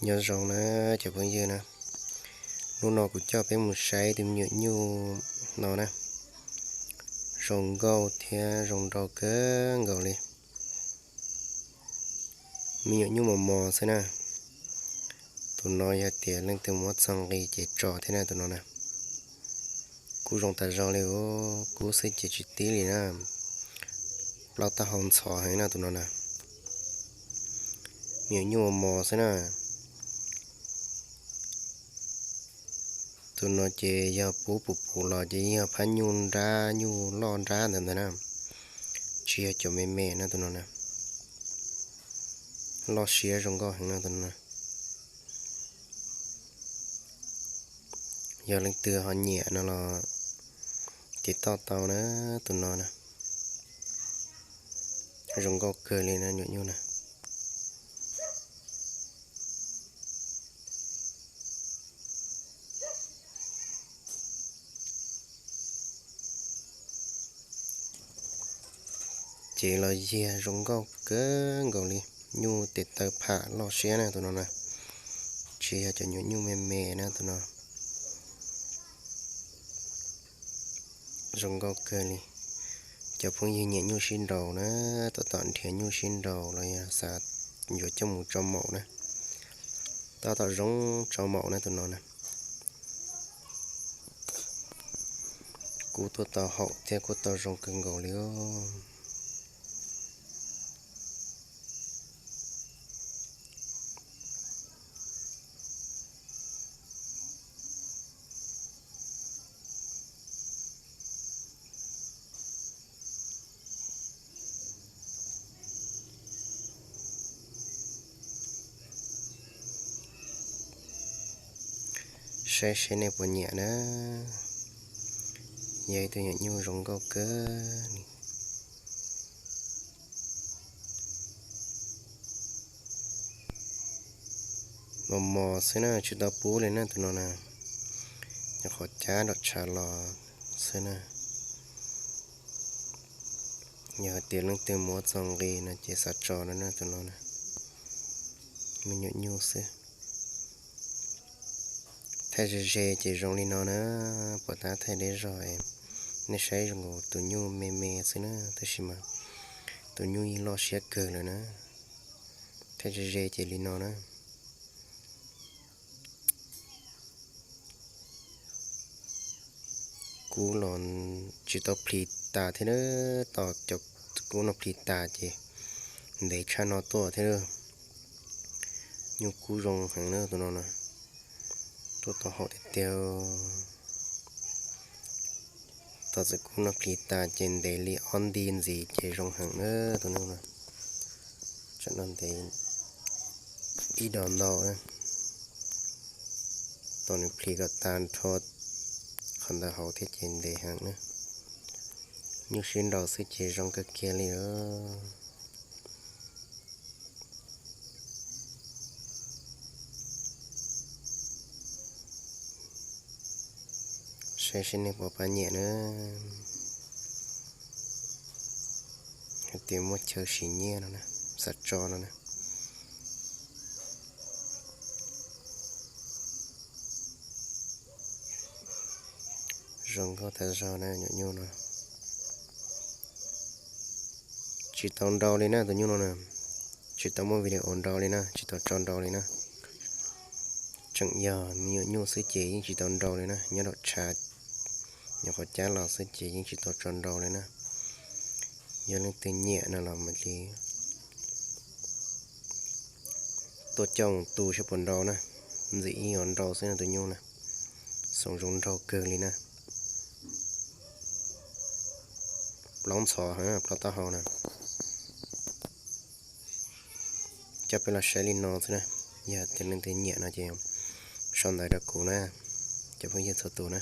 Nyob zoo na cov phooj ywg na, hnub no kuv coj peb mus saib tus me nyuam nyuj no na, zoo nkauj thiab zoo nraug kawg nkaus li. Me nyuam nyuj mos mos xwb na. Tus no yog tias leej twg muab txog nqi ces tso thiab na tus no na. Kub zoo tas zog li os, kub xwb ces tsis tib li na. Plaub taub hau ntxhov heev na tus no na. Me nyuam nyuj mos mos xwb na. Tus no ces yog pub pum pum los ces yog phab nyuj nrab nyuj loj nrab ntawd ntag na. Tsis yog cov me me na tus no na. Loj siab zoo nkauj heev na tus no na. Yog leej twg ho nyiam no los tiv toj tau na tus no na. Zoo nkauj kawg li na nyuam nyuj na. Ces los yiag zoo nkauj kawg nkaus li. Nyuj tes taw pham loj siab na tus no na. Tsis yog cov nyuam nyuj me me na tus no. Zoo nkauj kawg li. Cov phooj ywg nyiam nyuj sib nraus na, tab tom nrhiav nyuj sib nraus los yog xav yuav coj mus tso maum na, tab tom zoo tso maum na tus no na. Kub tuaj tau haum thiab kub tau zoo kawg nkaus li os. Saib seb nej puas nyiam na. Yog ib tug nyuam nyuj zoo nkauj kawg li. Mos mos xwb na, tsis tau pub li na tus no na. Nyuam qhuav cab nram tshav los xwb na. Yog hais tias leej twg muab txog nqi no ces xav tso no na tus no na. Me nyuam nyuj xwb. Thaij ze ze ces zoo li no na, puas tab thaij deb zog, nej saib zoo nkaus tus nyuj me me xwb na, tab sis mas tus nyuj yeej loj siab kawg lawm na. Thaij ze ze ces li no na. Kub los tsis tau plhis tas thiab, tos cov kub no plhis tas ces ntev tshaj no tuaj thiab. Nyuj kub zoo heev na tus no na, tuaj tau haum tiag tiag. Tos txawm kub no plhis tas ces ntev li ob nti ntxiv ces zoo heev na tus nyuj no. Tsam no ntev ib dos ntau na. Tos nws plhis kom tas nrho qhov ntawd hauv thiab ces ntev heev na. Nyuj sib nraus xwb ces zoo kawg kiag li os. Saib seb nej puas pab nyiam na. Hais tias muaj chaw siv nyiaj no na, xav tso no na. Zoo nkauj tas zog na nyuam nyuj no. Tsis tau nrau li na tus nyuj no na. Tsis tau muaj video nrau li na, tsis tau tso nrau li na. Tseem yog me nyuam nyuj xwb ces yeej tsis tau nrau li na, nyob nram tshav nyuam qhuav cab los xwb ces yeej tsis tau tso nrau li na. Yog leej twg nyiam no los mam li tuaj coj mus tu saib puas nrau na. Ntxim ib yam nrau xwb no tus nyuj na. Xoom zoo nraug kawg li na. Plaub ntxhov heev, plaub taub hau na. Coj peb los saib li no xwb na. Yog tias leej twg nyiam no ces sau ntawv rau kuv na, cov phooj ywg txhua tus na.